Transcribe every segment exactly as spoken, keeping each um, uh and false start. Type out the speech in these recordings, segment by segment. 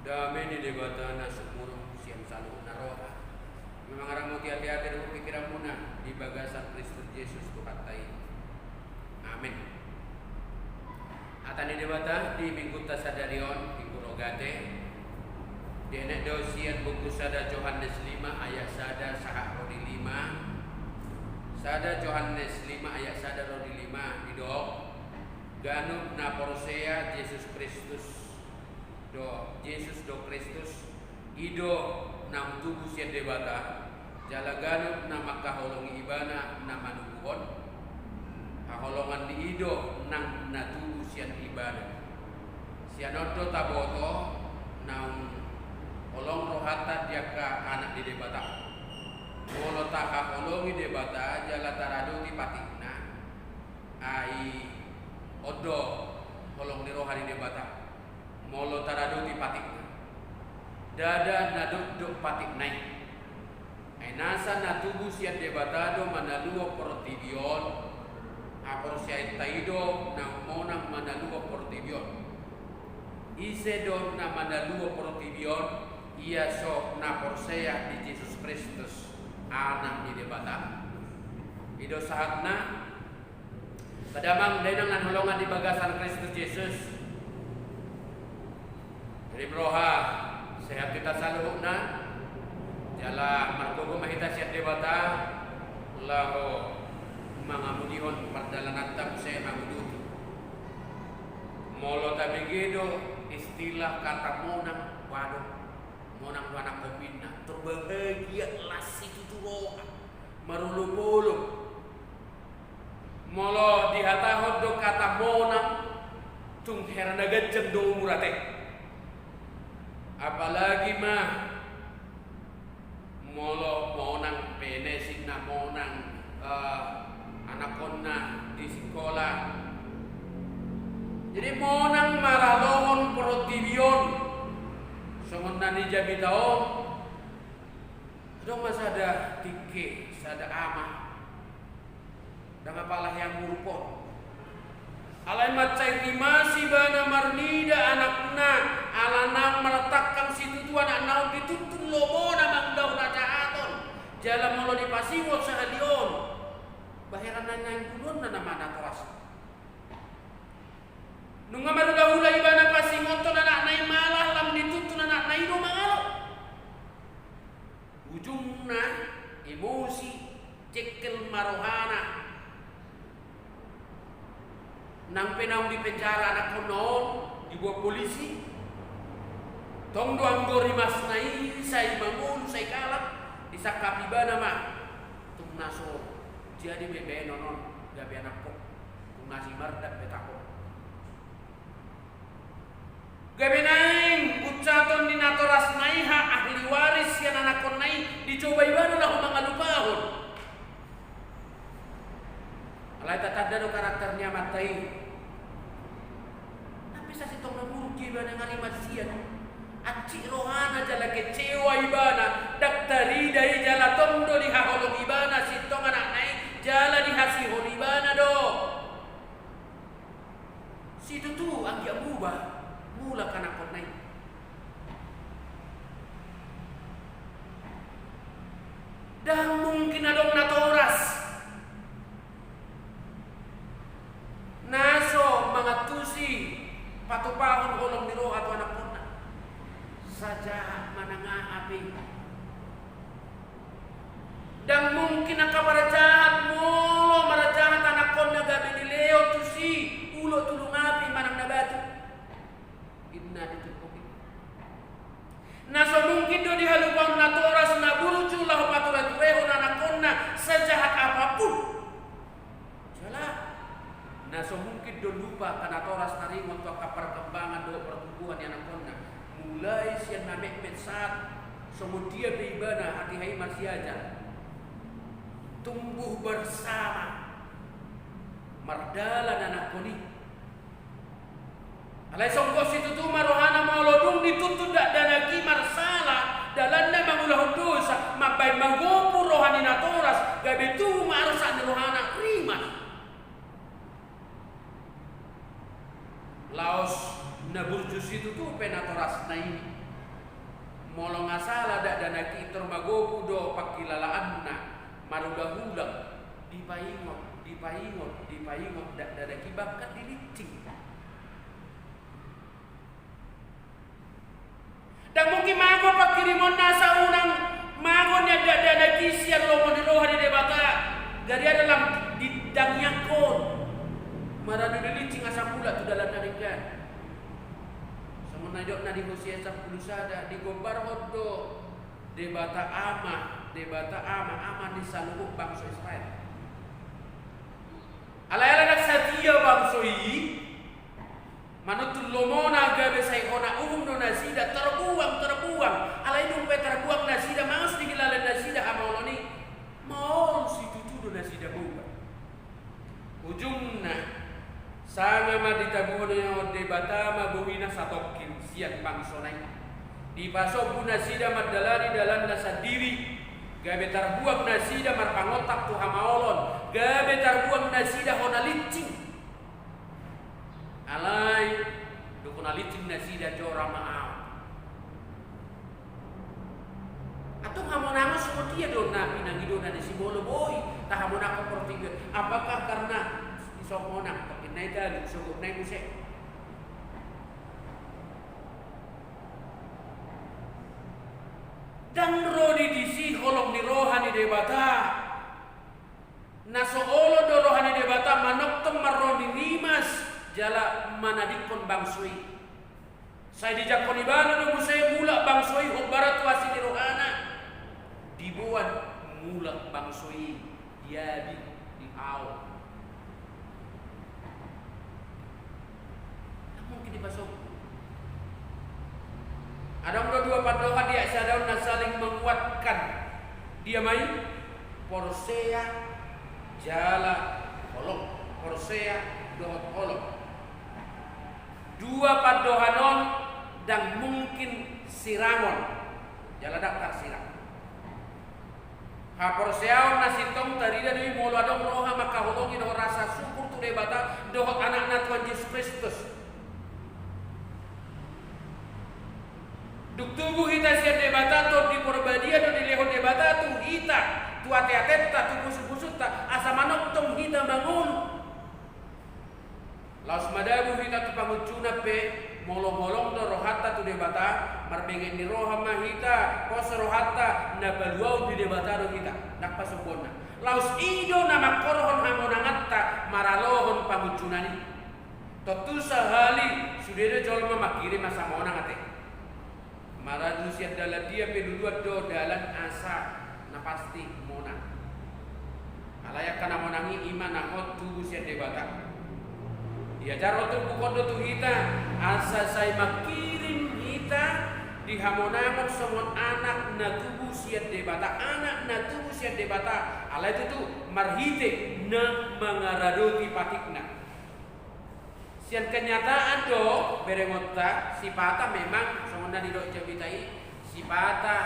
Dame ni Debata na sumurung sian saluhut na roha, ma mangaramoti ateate dohot pingkiranmuna di bagasan Kristus Jesus Tuhanta i. Amen. Hata ni Debata di Minggunta sadari on, Minggu Rogate, dienet do sian buku sada Johannes lima ayat sada sahat ro di lima. Sada Johannes lima ayat sada ro di lima, didok: Ganup na porsea Jesus Kristus do, Jesus do Kristus, i do naung tubu sian Debata, jala ganup na mangkaholongi Ibana na manubuhon, haholongan ni i do nang na tubu sian Ibana. Sian on do taboto naung holong rohanta di angka anak ni Debata. Molo tahaholongi Debata jala taradoti patikna, ai on do holong ni roha ni Debata. Molo taradoti patikna, ndada na dokdok patikna i. Ai nasa na tubu sian Debata do manaluhon portibi on, haporseaonta i do naung monang manaluhon portibi on. Ise do na manaluhon portibi on? Ia so na porsea di Jesus Kristus, Anak ni Debata. I do sahatna. Sada amang dainang na hinaholongan di bagasan Kristus Jesus, rim roha, sehat hita saluhutna, jala margogo ma hita sian Debata laho mangamulihon pardalananta muse manguduti. Molo tabege do istilah kata monang, waduh, monang do anak kombinna, terbahagia, las situtu roha, marolopolop. Molo dihatahon do kata monang, tung hera na ganjang do umur ate. Apalagi ma molo monang penesinna, monang, eh, anakkonna di sikola. Jadi monang maralohon portibi on. Songon na nijamita on, adong ma sada tingki, sada ama. Ndang apala hea muruk on. Alai mansai rimas ibana marnida anakna, ala naung martangkang situtu anakna on dituntun lomona mangulahon hajahaton. Jala molo dipasingot sahali on, baheran na naeng bunuonna nama natoras. Nunga marulahula ibana pasingothon anakna i, malah lam dituntun anakna i do mangalo. Ujungna emosi, jengkel ma rohana. Nang pe naung dipenjara anakkonna on, diboan polisi. Tong do anggo rimasna i sai mangolu, sai galak, disangkap ibana ma: Tung na so jadi be baenon on gabe anakkon, tung na si mardam be taho. Gabe naeng unsaton ni natorasna i, ahli waris sian anakkonna i, dicoba ibana laho mangalupahon. Alai tatanda do karakter ni amanta i. Nang pe sasintongna buruk do ibana nga rimas sian. Hansit rohana jala kecewa ibana, ndang tarida i jala tong do dihaholongi ibana sintong anakna i, jala dihasihon ibana do. Situtu anggiat muba mulak anakkonna i. Ndang mungkin adong natoras na so mangantusi patupahon holong ni roha tu anakkonna. Sajahat manang aha pe. Ndang mungkin angka parajahat, molo marajahat anakkonna gabe dilehon tusi ulo tulung api manang na batu. Inna ditumpuk i. Na so mungkin do dihalupahon natoras na burju laho patureturehon anakkonna sajahat apapun. Jala na so mungkin do lupa angka natoras taringot tu angka parkembangan dohot partumbuhan ni anakkonna. Mulai sian na metmet sahat songon dia pe ibana hatiha i marsiajar. Tumbuh bersama mardalan anakkon i. Alai songgop situtu ma rohana molo dung dituntun dakdanak i marsala, dalanna mangulahon dosa, mambahen magopu roha ni natoras, gabe tubu ma arsak ni rohana, rimas. Laos na burju situtu pe natorasna i. Molo nga sala dakdanak i, tor magopu do pangkilalaanna, marulang-ulang, dipaingot, dipaingot, dipaingot dakdanak i, bahkan dilincing. Ndang mungkin mago pangkirimonna asa unang mago nian dakdanak i sian lomo ni roha ni Debata. Gariada lam didangiangkon, maradu dilincing asa mulak tu dalanna denggan. Songon na nidokna di Hosea sampulu sada, digombarhon do Debata Ama, Debata Ama, Ama ni saluhut bangso Israel. Alai ala ndang satia bangso i, manuntun lomona gabe sai hona uhum do nasida, terbuang, terbuang. Alai dung pe terbuang nasida, mangos dihilala nasida hamaolon i, maol situtu do nasida boban. Ujungna, sanga ma ditabuhon Debata ma bohina satongkin sian bangsona i. Dipasombu nasida mandalani dalanna sandiri, gabe tarbuang nasida marpangontak tu hamaolon, gabe tarbuang nasida hona lincing. Alai, dung hona lincing nasida, jora ma ahu. Antong hamonangan songon dia do na pinangido na ni si Molo, boi tahamonanghon portibi on. Apakah karena i so monang, tongkin na i talu, sogot na i muse? Ndang ro di disi holong ni roha ni Debata. Na so olo do roha ni Debata manongtong marroha ni rimas jala manadingkon bangso i. Sai dijangkon ibana do muse mulak bangso i hombar tu asi ni rohana. Diboan mulak bangso i di abi, di ao. Ndang mungkin dipasombu. Adong do dua pandohan di ayat sada on na saling menguatkan. Dia ma i? Porsea jala holong. Porsea dohot holong. Dua pandohan on ndang mungkin sirangon jala ndang tarsirang. Haporseaon na sintong tarida do i molo adong roha mangkaholongi dohot rasa syukur tu Debata dohot Anakna Tuhan Jesus Kristus. Dung tubu hita sian Debata, Tondi Porbadia do dilehon Debata tu hita, tu ateatenta, tu busubusunta, asa manongtong hita mangolu. Laos madabu hita tu pangunjunan pe, molo holong do rohanta tu Debata, marbenget ni roha ma hita, pos rohanta, na paluaon ni Debata do hita, ndang pasombuonna. Laos i do na mangkorhon hamonanganta maralohon pangunjunan i. Tontu sahali sude do jolma mangkirim asa monang ate. Maradu sian dalan dia pe luluan do dalan asa na pasti monang. Alai angka na monang i ima na hot tubu sian Debata. Diajarhon turpuk on do tu hita asa sai mangkirim hita di hamonangon songon anak na tubu sian Debata, anak na tubu sian Debata. Alai tutu marhite na mangaradoti patikna. Sian kenyataan do berengonta, sipata memang songon na nidok jamita i, sipata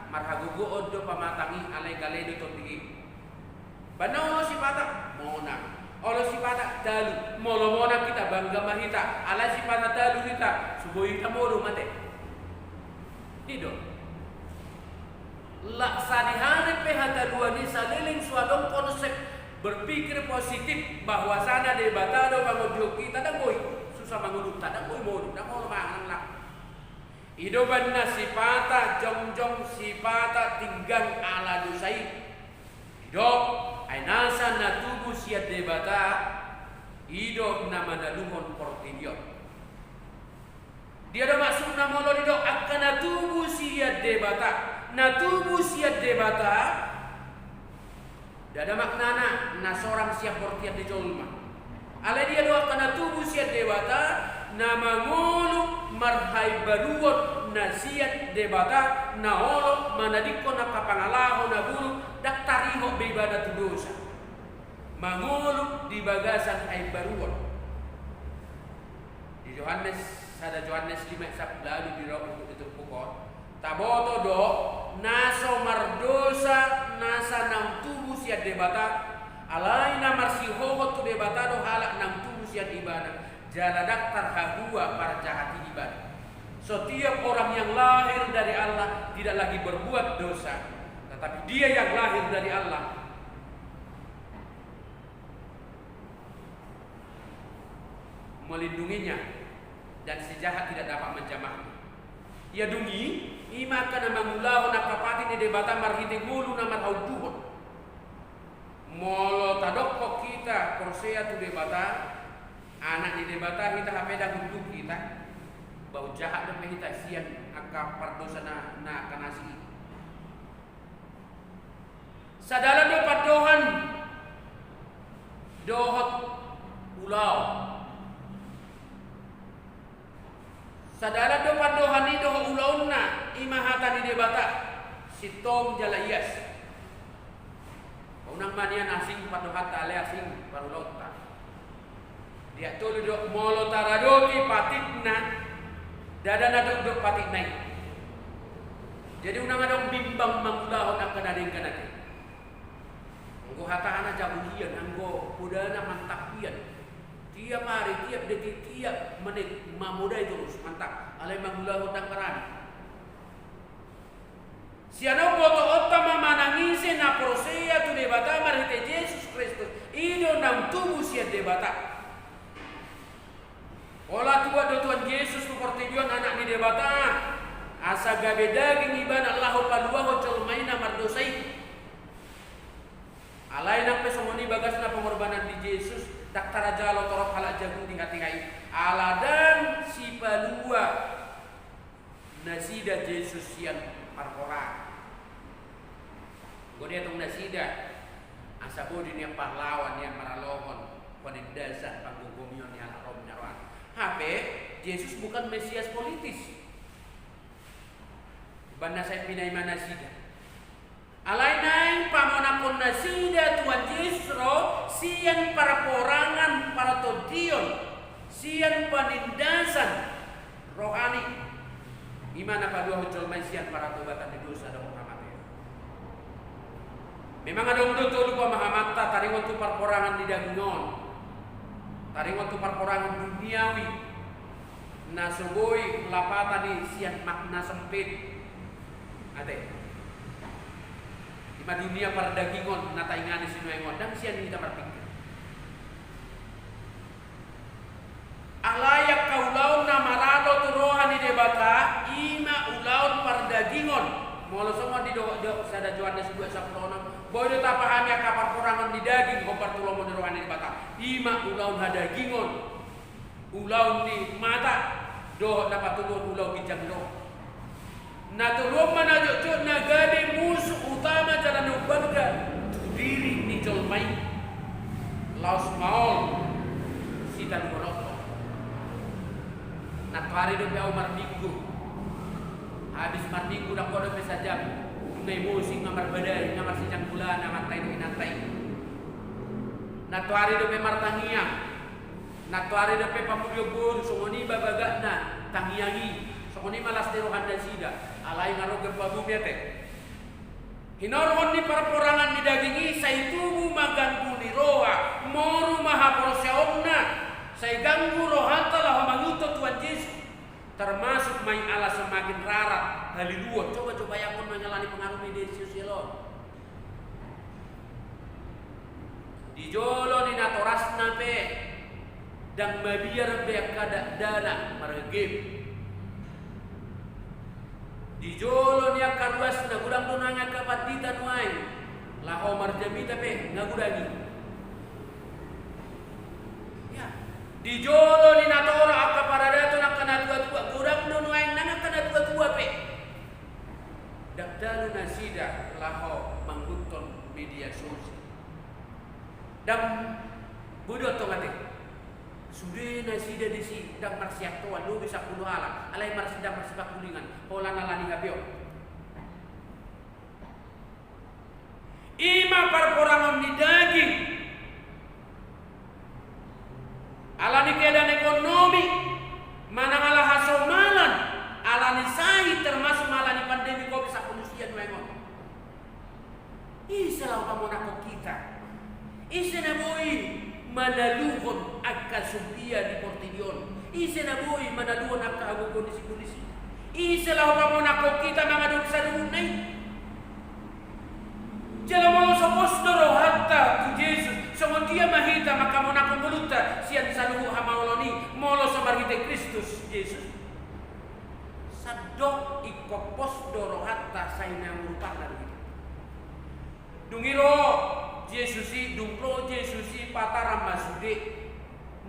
marhagogoon do pamatang i, alai gale do tondi i. Bahen na olo sipata monang, olo sipata talu, molo monang hita bangga ma hita, alai sipata talu hita, so boi hita modom ate. I do. Lak sadihari pe hataluan i saleleng so adong konsep berpikir positif bahwasana Debata do mangondihon hita, ndang boi. Susah mangondihon hita, ndang boi modom, ndang olo manang lak. I do bahen na sipata jongjong, sipata tinggang ala dosa i. I do, ai nasa na tubu sian Debata, i do na manaluhon portibi on. Dia do maksudna molo didok angka na tubu sian Debata? Na tubu sian Debata, ndada maknana na sorang sian bortian ni jolma. Alai dia do angka na tubu sian Debata? Na mangolu marhaimbaruon na sian Debata, na olo manadingkon angka pangalaho na buruk, ndang tarihot be ibana tu dosa. Mangolu di bagasan haimbaruon. Di Johannes, sada Johannes lima ayat sampulu ualu di ro-, di turpuk on. Taboto do, na so mardosa, nasa naung tubu sian Debata, alai na marsihohot tu Debata do halak naung tubu sian ibana, jala ndang tarhabua parjahat i di ibana. Setiap orang yang lahir dari Allah tidak lagi berbuat dosa, tetapi dia yang lahir dari Allah melindunginya, dan si jahat tidak dapat menjamahnya. Ia dung i, i ma angka na mangulahon angka patik ni Debata marhite ngolu na marhaunduhon. Molo tadokkon hita porsea tu Debata, anak ni Debata hita hape ndang unduk hita, baru jahat dope hita sian angka pardosa na, na angka na asi i. Sadalan do pandohan dohot ulaon. Sadalan do pandohan i dohot ulaonna, i ma hata ni Debata, sintong jala ias. Unang ma nian asing pandohanta, alai asing parulaonta. Dia tolu do, molo taradoti patikna, ndada na dokdok patikna i. Jadi unang adong bimbang mangulahon angka na denggan ate. Anggo hatana jabu hian, anggo podana mantap hian. Tiap ari, tiap detik, tiap menit mamodai torus, mantap. Alai mangulahon ndang barani. Sian on botoonta ma manang ise na porsea tu Debata marhite Jesus Kristus, i do naung tubu sian Debata. Pola tuat do Tuhan Jesus tu portibi on, Anak ni Debata, asa gabe daging Ibana laho paluahon jolma i na mardosa i. Alai nang pe songon i bagasna pengorbanan ni Jesus, ndang tarajalo torop halak Jahudi hatiha i, ala ndang sipalua nasida Jesus sian parporangan. Anggo dietong nasida, asa boi do nian pahlawan nian maralohon penindasan, panggogomion ni halak Rom na rohana. Hape, Jesus bukan Mesias politis. Umbahen na sai pinaima nasida. Alai naeng pamonakhon nasida Tuhan Jesus ro sian parporangan partondion, sian penindasan rohani. I ma na paluahon jolma i sian parhatobatan ni dosa dohot hamateon. Memang adong do tolu pemahamanta taringot tu parporangan ni daging on, taringot tu parporangan duniawi. Na so boi lapatan i sian makna sempit. Ate. I ma dunia pardagingon na taingani sinuaeng on, ndang sian hita marpingkir. Alai angka ulaon na maralo tu roha ni Debata, i ma ulaon pardagingon. Molo songon didohot sada Johannes dua sampulu onom, boi do tapahami angka parporangan ni daging hombar tu lomo ni roha ni Debata. I ma ulaon hadagingon. Ulaon ni mata, dohot na patoluhon ulaon ginjang ni roha. Na tolu on ma na jotjot na gabe musu utama jala na umbalga tu diri ni jolma i. Laos maol sitadohononta. Nantoari dope ahu marminggu. Habis marminggu ndang pola dope sajam. Nga emosi, nga marbadari, nga marsijangkulan, nga mantai dohot inanta i. Nantoari dope martangiang. Nantoari dope pamulion boru, songon i bagagakna tangiang i, songon i ma las ni roha nasida, alai nga ro gempa bumi ate. Hinorhon ni parporangan ni daging i sai tubu ma ganggu ni roha, moru ma haporseaonna, sai ganggu rohanta laho mangihuthon Tuhan Jesus. Termasuk ma i ala semakin rarat haliluon, coba-coba bayangkon ma i ala ni pengaruh media sosial on. Di jolo ni natorasna pe, ndang mabiar be angka dakdanak margame. Di jolo ni angka ruasna, godang do nuaeng angka pandita nuaeng, laho marjamita pe nga godang i. Ya. Di jolo ni natorop angka paradaton angka natuatua, godang do nuaeng nang angka natuatua pe. Ndang talu nasida laho mangihuthon media sosial. Ndang boi do tong ate. Sude nasida disi ndang marsiantoan, lobi sampulu halak, alai marsi-, ndang marsipangkulingan, holan ala ni H P on. I ma parporangan ni daging. Ala ni keadaan ekonomi, manang ala hasomalan, ala ni sai, termasuk ma ala ni pandemi covid sampulu sia nuaeng on. Ise laho pamonakhon hita? Ise na boi manaluhon angka sumbia di portibi on? Ise na boi manaluhon angka hagogoon ni sibolis i? Ise laho pamonakhon hita mangadopi saluhutna i? Jala molo so pos do rohanta tu Jesus, songon dia ma hita manghamonakhon ngolunta sian saluhut hamaolon i, molo so marhite Kristus Jesus? Sandok ingkon pos do rohanta, sai na urupanna do hita. Dung i ro Jesus i, dung ro Jesus i, pataran ma sude.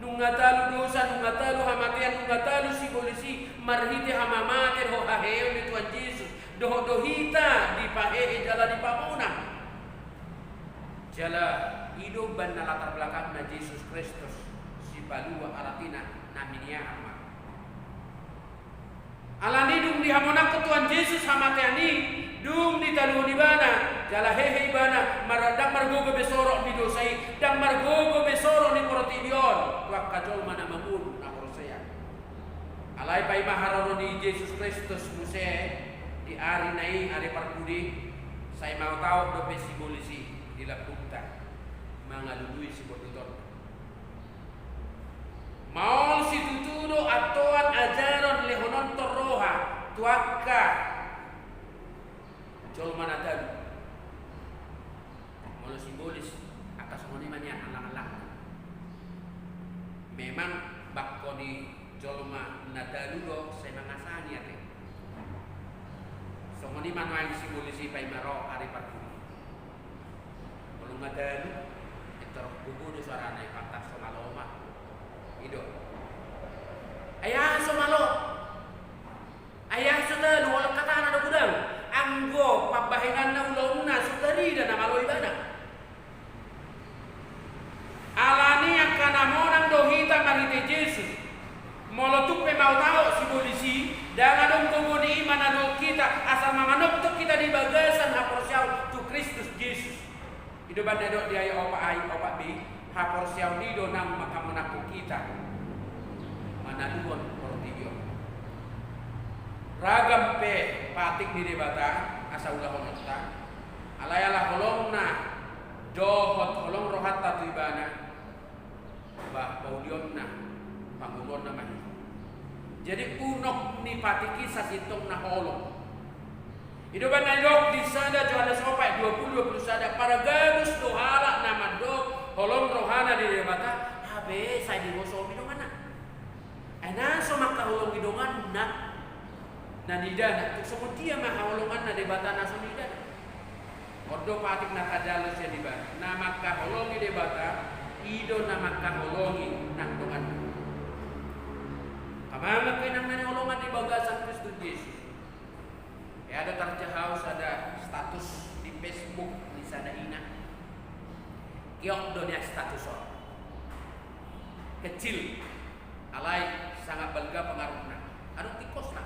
Nunga talu dosa, nunga talu hamatean, nunga talu sibolis i, marhite hamamate dohot haheheon ni Tuhan Jesus. Dohot do hita dipahehe jala dipamonang. Jala i do umbahen na latar belakangna Jesus Kristus Sipalua, artina na miniahan ma. Alani dung dihamonakhon Tuhan Jesus hamatean i, dung ditaluhon ibana, jala hehe ibana, mar-, ndang margogo be sorok ni dosa i, ndang margogo be sorok ni portibi on, tu angka jolma na mangolu na porsea. Alai paima haroro ni Jesus Kristus muse di ari na i, ari parpudi, sai mataotaot dope sibolis i di lambungta, mangalului sibondut on. Maol situtu do antoan ajaran lehononta on roha tu angka jolma na talu. Molo sibolis, angka songon i ma nian allang-allang. Memang bangko ni jolma na talu do sai mangasangi ate. Songon i ma nuaeng sibolis i paima ro ari parpudi. Molo nga talu, etor bubu do suarana i, pantas so malo ma. I do. Ai aha so malo? Ai aha so talu, holan hatana do godang. Anggo pambahenanna, ulaonna so tarida na malo ibana. Alani angka na monang do hita marhite Jesus. Molo tung pe mataotaot sibolis i, ndang adong gogo ni i manaluhon hita, asa manganongtong hita di bagasan haporseaon tu Kristus Jesus. I do umbahen na didok di ayat opat, ayat opat b, haporseaon i do naung manghamonakhon hita manaluhon portibi on. Ragam pe patik ni Debata asa ulahononta, alai ala holongna dohot holong rohanta tu ibana, ba paulionna, pangoluonna ma i. Jadi unok ni patik i sasintongna holong. I do umbahen na didok di sada Johannes opat, dua puluh, dua puluh sada, pargabus do halak na mandok holong rohana di Debata, hape sai dibosomi donganna. Ai na so mangkaholongi donganna na niidana, tung songon dia ma haholonganna Debata na so niidana? On do patik na tajalo sian ibana, na mangkaholongi Debata, i do na mangkaholongi nang donganna. Angka amang dohot inang na hinaholongan di bagasan Kristus Jesus. Ia do tarjaha au sada status di Facebook ni sada ina. Gok do nian status on. Kecil. Alai sangat balga pengaruhna. Adong tingkosna.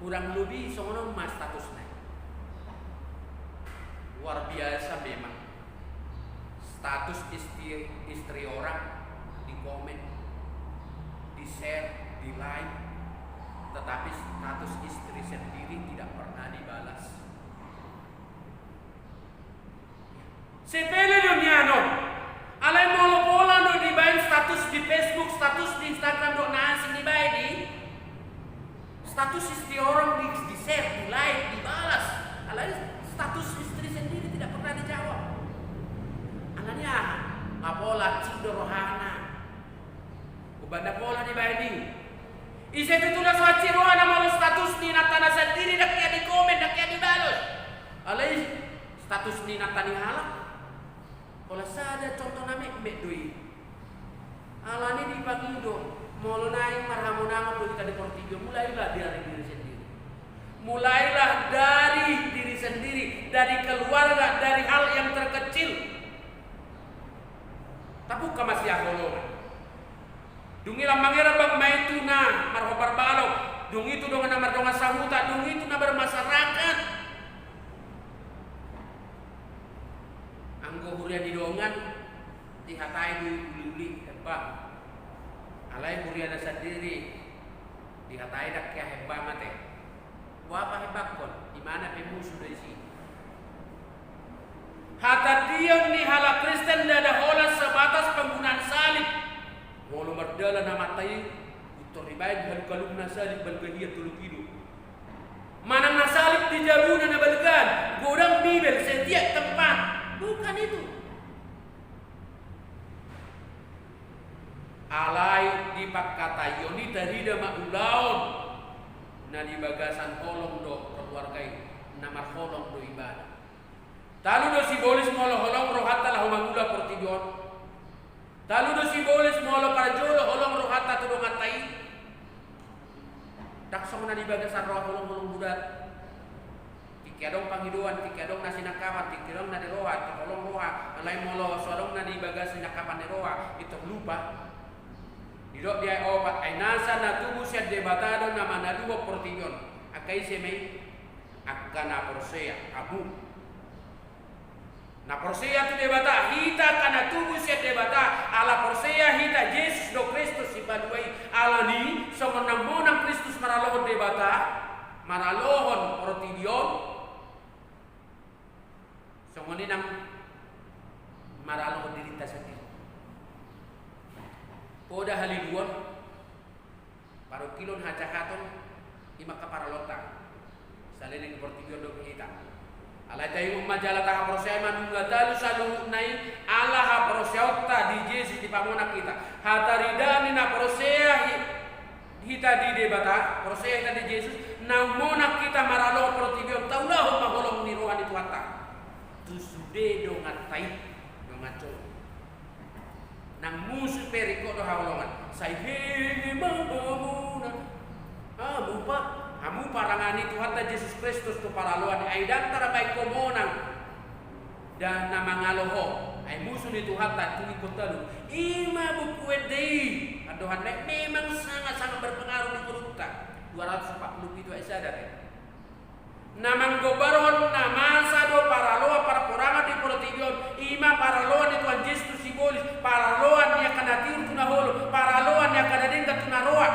Kurang lebih songon on ma statusna. Luar biasa memang. Status istri, istri orang di komen, di share, di like, tetapi status istri sendiri tidak pernah dibalas. Sepele do nian on. Alai molo pola do dibaen status di Facebook, status di Instagram, dohot na asing dibaen i, status istri orang di, di share, di like, dibalas. Alai status istri sendiri tidak pernah dijawab. Alani aha? Nga pola hansit do rohana. Umbahen na pola dibaen i. Ise tutu na so hansit rohana molo status ni inantana sandiri ndang hea di komen, ndang hea dibalos? Alai status ni inanta ni halak? Holan sada contoh na metmet do i. Alani dipangido, molo naeng marhamonangan do hita di portibi on, mulailah dari diri sendiri. Mulailah dari diri sendiri, dari keluarga, dari hal yang terkecil. Tabuka ma sihaholongan. Dung i lam mangerang bang ma i tu na marhombar balok, dung i tu dongan na mardongan sahuta, dung i tu na bermasyarakat. Anggo huria ni dongan, dihatai do i uli-uli, hembang. Alai huriana sandiri, dihatai ndang hea hembang ate. Boha pahembangkon, imana pe musu do disi. Hatandion ni halak Kristen ndada holan sebatas penggunaan salib. Molo mardalan amanta i, Tor dibaen halukalung na salib balga hian tolu kilo. Manang na salib di jabuna na balgaan, godang Bibel setiap tempat. Bukan itu. Alai di pangkataion i tarida ma ulaon na di bagasan holong dohot keluarga i, na marholong do ibana. Talu do sibolis molo holong rohanta laho mangula portibi on. Talu do sibolis molo parjolo holong rohanta tu donganta i. Ndang songon na di bagasan roha holong-holong bulat. Tingki adong pangidoan, tingki adong na sinangkapan, tingki adong na di roha, tingki holong roha. Alai molo so adong na di bagasan sinangkapan ni roha, i tong lupa. Didok di ayat opat, ai nasa na tubu sian Debata do na manaluhon portibi on. Angka ise ma i? Angka na porsea, hamu. Na porsea tu Debata, hita angka na tubu sian Debata, ala porsea hita Jesus do Kristus sipalua i, alani songon na monang Kristus maralohon Debata, maralohon portibi on, songon i nang maralohon dirinta sandiri. Poda haliluon, parungkilon hajahaton, i ma angka paraloanta saleleng ni portibi on dope hita. Alai taingot ma jala tahaporseai ma nunga talu saluhutna i ala haporseaonta di Jesus dipamonang hita. Hataridaan ni na porsea hi-, hita di Debata, porsea hita di Jesus, naung monang hita maralohon portibi on, taulahon ma holong ni roha ni Tuhanta tu sude donganta i, dongan jolma. Nang musu pe ringkot do haholongan. Sai hehe ma hamuna. Hamu pa, hamu parange ni Tuhanta Jesus Kristus tu paraloan i, ai ndang tarbaen ho monang. Ndang na mangalo ho, ai musu ni Tuhanta, tu ringkot talu. I ma Buku Ende i. Andohan nai memang sangat-sangat berpengaruh di ngolunta. Dua ratus empat puluh pitu ayat sada pe. Na manggombarhon na masa do paraloan parporangan di portibi on, i ma paraloan ni Tuhan Jesus tu sibolis, paraloan ni angka na tiur tu na holom, paraloan ni angka na denggan tu na roa.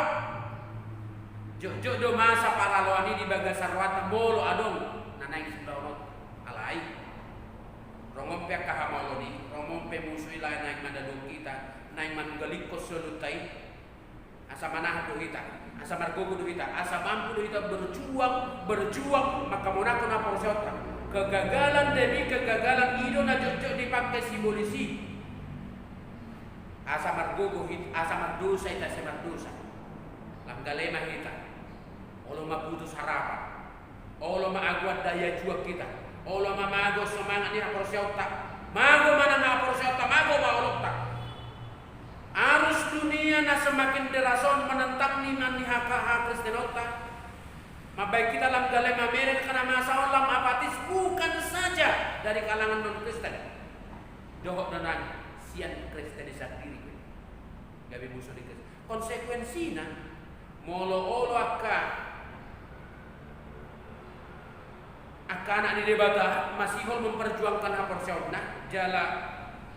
Jotjot do masa paraloan i di bagasan rohanta molo adong na naeng siulahononta. Alai rongon pe angka hamaolon i, rongon pe musu i laho naeng mandalohon hita, naeng manunggalikkon soluta i. Asa manahan do hita, asa margogo do hita, asa mampu do hita berjuang, berjuang mangkamonangkon haporseaonta. Kegagalan demi kegagalan i do na jotjot dipangke sibolis i. Asa margogo hita, asa mardosa hita, asa mardosa. Lam gale ma hita. Olo ma putus harapan. Olo ma agoan daya juang hita. Olo ma mago semangat ni haporseaonta. Mago manang haporseaonta, mago ma holongta. Arus dunia na semakin deras on menentang nian ni ha-, ha-, hakristenonta. Mambahen hita lam gale mamereng angka na masa on lam apatis, bukan saja dari kalangan non-Kristen. Dohot do nang sian Kristen i sandiri gabe musu ni Kristen. Konsekuensina, molo olo angka, angka anak ni Debata masihol memperjuangkan haporseaonna, jala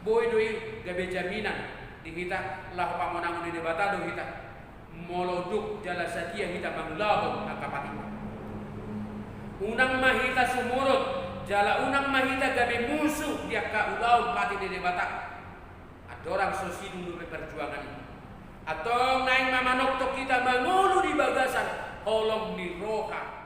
boi do i gabe jaminan di hita laho pamonangon ni Debata do hita. Molo duk jala sadia hita mangulahon angka patik. Unang ma hita sumurut, jala unang ma hita gabe musu di angka ulaon patik ni Debata. Andorang so sidung dope perjuangan i, antong naeng ma manongtong hita mangolu di bagasan holong ni roha